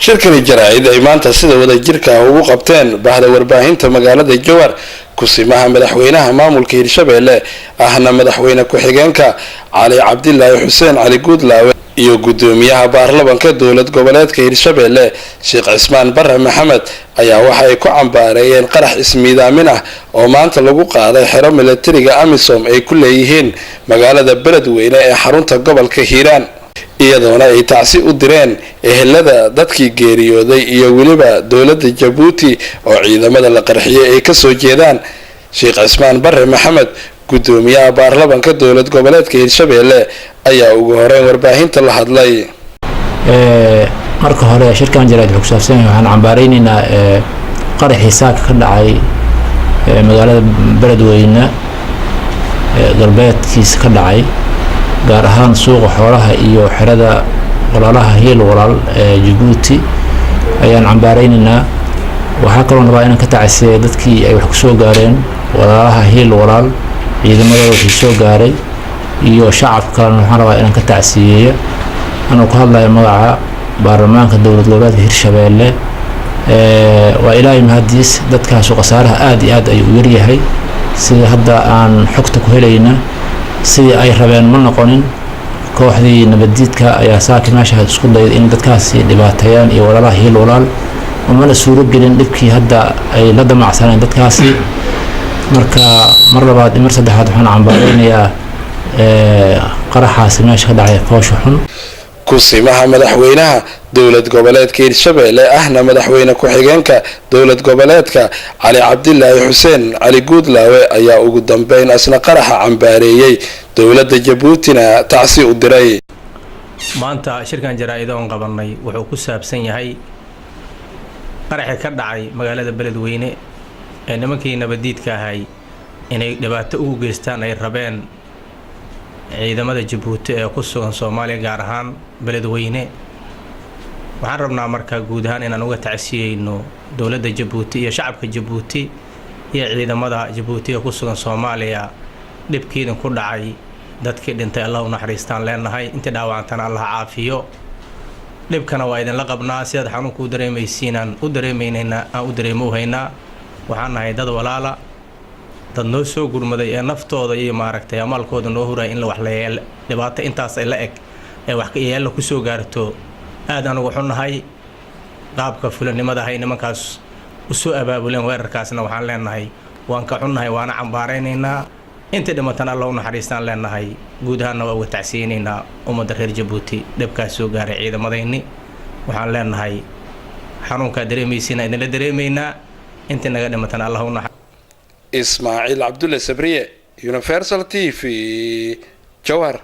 Shirkani jaraa'id ay maanta sida wadajirka ah ugu qabteen bahda warbaahinta magaalada Jowhar, kusimaha madaxweynaha maamulka Hirshabeelle ahna madaxweyne ku-xigeenka Cali Cabdilaahi Xuseen Cali Guudlaawe iyo gudoomiyaha baarlamanka dowlad goboleedka Hirshabeelle Sheekh Cismaan Barre Maxamed ayaa waxa ay ku cambaareeyeen qarax ismiidaamin ah oo maanta lagu qaaday xero milatariga AMISOM ay ku leeyihiin magaalada Beledweyne ee xarunta gobolka Hiiraan, iyadoona ay tacsi u direen ehelada dadkii geeriyooday iyo weliba dowladda Jabuuti oo ciidamada la qarxiyey ay kasoo jeedaan. Sheekh Cismaan Barre Maxamed, gudoomiyaha baarlamanka dowlad goboleedka Hirshabeelle, ayaa ugu horeyn warbaahinta la hadlay. Marka hore, shirkan jaraa'id wuxuu ku saabsan yahay, waxaan cambaareyneynaa qaraxii saaka ka dhacay magaalada Beledweyne galbeedkiisa ka dhacay, gaar ahaan suuqa xoolaha iyo xerada walaalaha Hiil Walaal ee Jabuuti ayaan cambaareyneynaa. Waxaa kaloo rabaa inaan ka tacsiyeeyo dadkii ay wax kusoo gaareen walaalaha Hiil Walaal, ciidamadooda wixii soo gaaray iyo shacabka kalena waxaan rabaa inaan ka tacsiyeeyo, anuu ku hadlayo magaca baarlamaanka dowlad goboleedka Hirshabeelle. Waa Ilaahay mahadiis, dadkaasu khasaaraha aada iyo aad ayuu u yaryahay. Sida hadda aan xogta ku helayna, sidii ay rabeen ma noqonin. Kooxdii nabaddiidka ayaa saaki meesha isku dayday in dadkaasi dhibaateeyaan iyo walaalaha Hiil Walaal, umana suuro gelin dhibkii hadda ay la damacsaneen dadkaasi. Marka mar labaad iyo mar saddexaad waxaan cambaareynayaa qaraxaasi meesha ka dhacay foosha xun. Kusimaha madaxweynaha dowlad goboleedka Hirshabeelle ahna madaxweyne ku-xigeenka dowlad goboleedka Cali Cabdilaahi Xuseen Cali Guudlaawe ayaa ugu dambeyn asna qaraxa cambaareeyey, dowladda Jabuutina tacsi u diray. Maanta shirkan jaraa'id oon qabanay wuxuu ku saabsan yahay qaraxii ka dhacay magaalada Beledweyne ee nimankii nabadiidka ahay inay dhibaato ugu geystaan ay rabeen ciidamada Jabuuti ee ku sugan Soomaaliya, gaar ahaan Beledweyne. Waxaan rabnaa marka guud ahaan inaan uga tacsiyeyno dowladda Jabuuti iyo shacabka Jabuuti iyo ciidamada Jabuuti ee ku sugan Soomaaliya dhibkiidin ku dhacay. Dadkii dhintay Allah u naxariistaan leenahay, intii dhaawacantana Allah caafiyo. Dhibkana waa idinla qabnaa, sidaad xanuunka u dareemaysiinaan u dareemaynaynaa, aan u dareemo u haynaa. Waxaan nahay dad walaala, dad noo soo gurmaday ee naftooda iyo maaragtay amaalkooda noo huraya. In la wax la dhibaato intaas ay la eg ee wax yeella kusoo gaarto, aad aan uga xunnahay. Qaabka fulanimada ahay nimankaas u soo abaabuleen weerarkaasna waxaan leenahay waan ka xunnahay, waana cambaaraynaynaa. Intii dhimatana Alla u naxariistaan leenahay. Guud ahaanna waa uga tacsiyeynaynaa ummadda reer Jabuuti dhibkaas soo gaaray ciidamadayni. Waxaan leenahay xanuunkaa dareemaysiina idinla dareemaynaa, intii naga dhimatana Allah u naxa. Ismaaciil Cabdulle Sabriye, Universal TV, Jowhar.